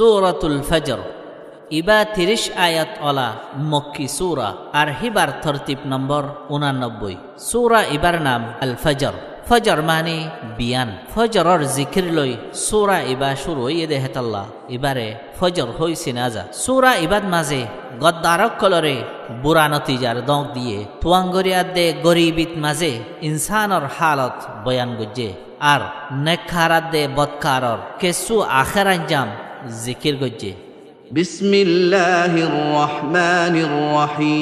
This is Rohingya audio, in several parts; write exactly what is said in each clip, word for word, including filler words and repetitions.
Suratul Fajr. Ibá tiríc ayat ola Mokki sura, ar híbar tortib nombor unanobboi. Sura ibár nam Al Fajr. Fajr mani biyan. Fajror zikir loi sura ibá cúru óiye de hétalla ibáre Fajr hoi sina za. Sura ibát mazé goddar ókkolore bura notijar dóñk diye, tuangori adde goribit mazé insánor hálot boyan goijjé. Ar nekkar adde bodkaror kessú akér anjam zikir goijjé. بسم الله الرحمن الرحيم.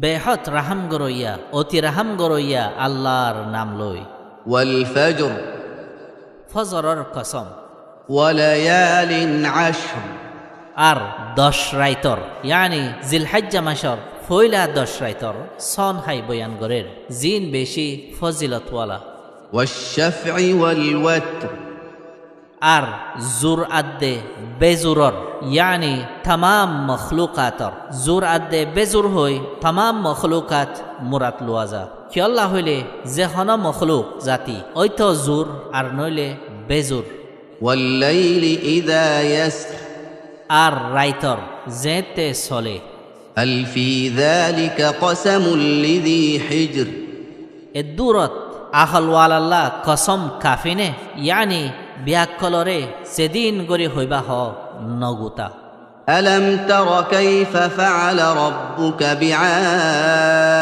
Behód rahám goróiya, oti rahám goróiya Allar nam loi. والفجر. Fozoror kosóm. وليال عشر. Ar doc raitor, yáni Zilhajja macór foóila doc raitor són hái boyan gorér, ziín bicí fozilot wala. والشفع والوتر. Ar zur adde bezuror, yáni tamám mokhlukator. Zur adde bezur hoi tamám mokhlukat murat luwa za. Kiyólla hoilé ze honó mokhluk zati óito zur ar noóile bezur. والليل إذا يسر. Ar raitor zeéñtte solé. هل في ذلك قسم لذي حجر. Eddúrot aholwalalla kosóm kafi né, yáni biyakkolore zedin gorí hoibá hoó noguta. ألم تر كيف فعل ربك بعاد.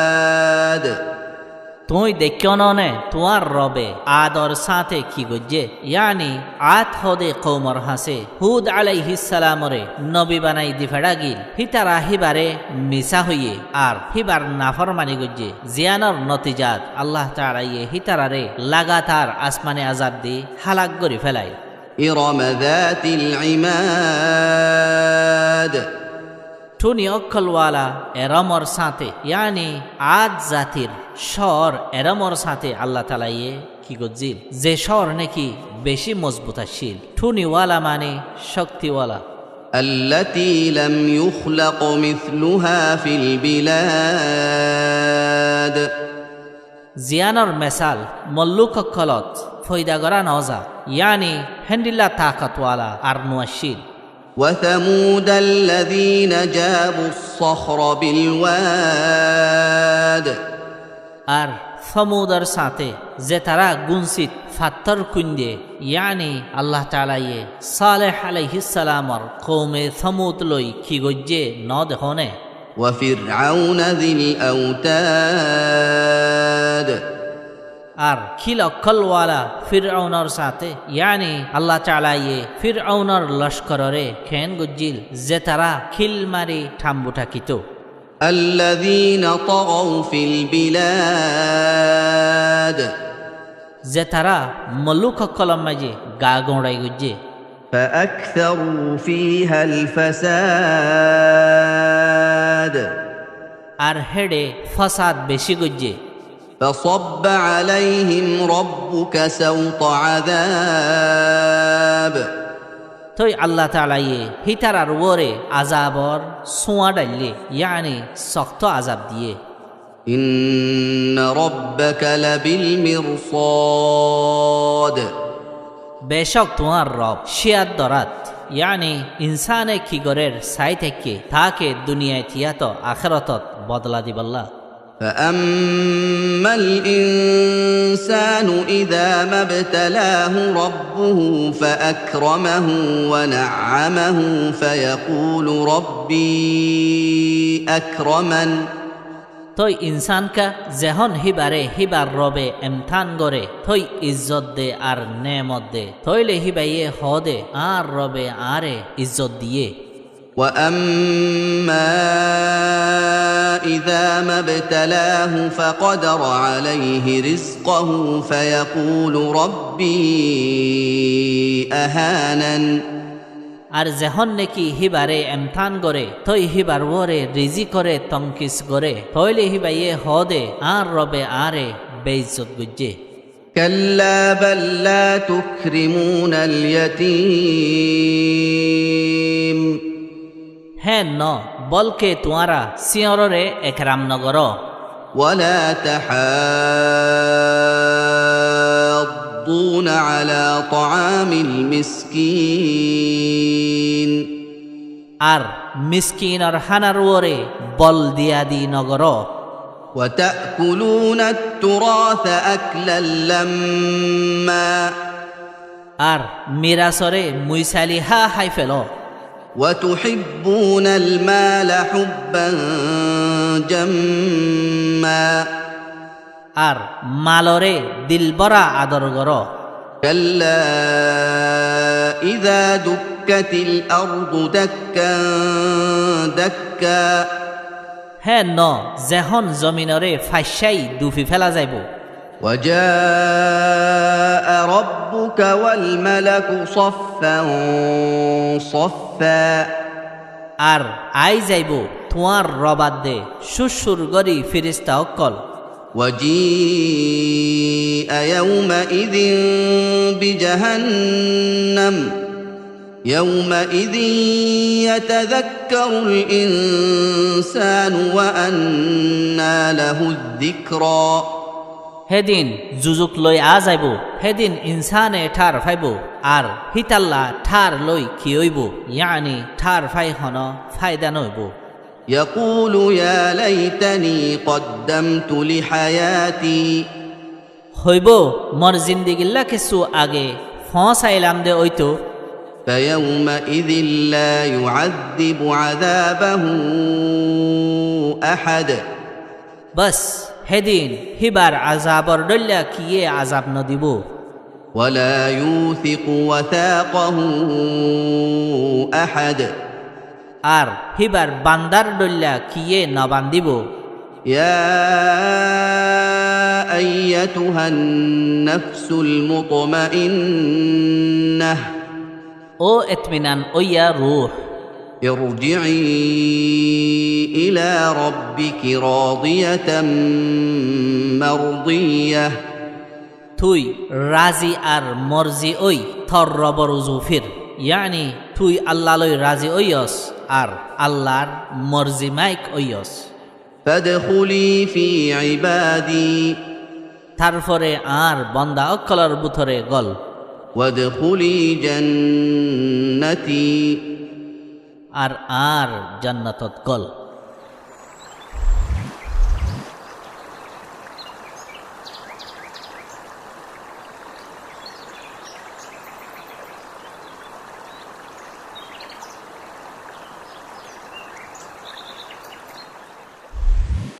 Tuñí deikkó noóne tuáñr Robe Ador sáñte ki goijjé, yáni Ad hoóde koumor hañsé Hud alaihissalamore nobi banai di feçá giíl, hítara híbare misá hoiyé ar híbar naformani goijjé, ziyánor notijat Allah taalaye hítarare lagatar asmani azab di hálak gorí félai. إرم ذات العماد. Thúni ókkolwala Erómor sáñte, yáni Ad zatir cóor Erómor sáñte Allah taalaye ki goijjíl, ze cóor néki bicí mozbut accíl. Thúniwala mani cóktiwala. التي لم يخلق مثلها في البلاد. Ziyánor mesal mollúk ókkolot foida gorá noóza, yáni héndilla taakotwala ar nuaccíl. وثمود الذين جابوا الصخر بالواد. Ar Somudor sáñte, zetará gúnsit fattór kuinde, yáni Allah taalaye Saleh alaihissalamor koume Somud loi ki goijjé noó dehóne. وفرعون ذي الأوتاد. Ar kil ókkolwala Fir'aunor sáñte, yáni Allah taalaye Fir'aunor loshkorore keén goijjíl, zetará kil mari thambu thakito. الذين طغوا في البلاد. Zetará mollúk ókkolor maze gaa gouñrai goijjé. فأكثروا فيها الفساد. Ar héçe fosad bicí goijjé. فصب عليهم ربك سوط عذاب. Tói Allah taalaye hítarar uore azabor súañ dhaillé, yáni sokto azab diyé. إن ربك لبالمرصاد. Becók tuáñr Rob cíyat dórát, yáni insáne ki gorér saái táikke, taáke duniyait yáto akérotot bodola dibálla. فأما الإنسان إذا ما ابتلاه ربه فأكرمه ونعمه فيقول ربي أكرمن. Tói insánka zehón híbare híbar Robe emtán goré, tói izzot de ar neemot de, tóile híbaye hoóde, añár Robe añáre izzot diyé. وأما إذا ما ابتلاه فقدر عليه رزقه فيقول ربي أهانن. Ar zehón neki híbare emtán goré, tói híbar uore rizikore tonkis goré, tóile híbaye hoóde, añár Robe añáre beizzot goijjé. كلا بل لا تكرمون اليتيم. Héen noó, bólke tuáñra síñorore ekram nogoró. ولا تحاضون وتحاضون على طعام المسكين. Ar miskinor hánar uore bol diyadi nogoró. وتأكلون التراث أكلا لما. Ar mirasore muisali há hái feló. وتحبون المال حبا جما. Ar malore dilbóra ador goró. كلا إذا دكت الأرض دكا دكا. Hé no, zehón zominore faiccái dufi féla zaibou. وجاء ربك والملك صفا صفا. Ar aái zaibou tuáñr Rob adde cúccur gorí firista ókkol. وجيء يومئذ بجهنم يومئذ يتذكر الإنسان وأنى له الذكرى. Hédin zuzuk loi aá zaibou, hédin insáne thar faibou, ar hítalla thar loi ki óibou, yáni thar fai hono faida noóibou. يقول يا ليتني قدمت لحياتي. Hoibou, mor zindigilla kissú age foóñsailam de óitou. فيومئذ لا يعذب عذابه أحد. Bas, hédin híbar azabor dhóilla kiyé azab nodibou. ولا يوثق وثاقه أحد. Ar híbar bandár dhóilla kiyé nobandibou. يا أيتها النفس المطمئنة. Ó etminan óiya ruúh. ارجعي إلى ربك راضية مرضية. Tui razi ar morzi ói tor Robor uzu fir, yáni tui Allalói razi óiyos ar Allar morzi maik óiyos. فادخلي في عبادي. Tarfore añár bonda ókkolor bútore gol. وادخلي جنتي. Ar añár jannatot gol.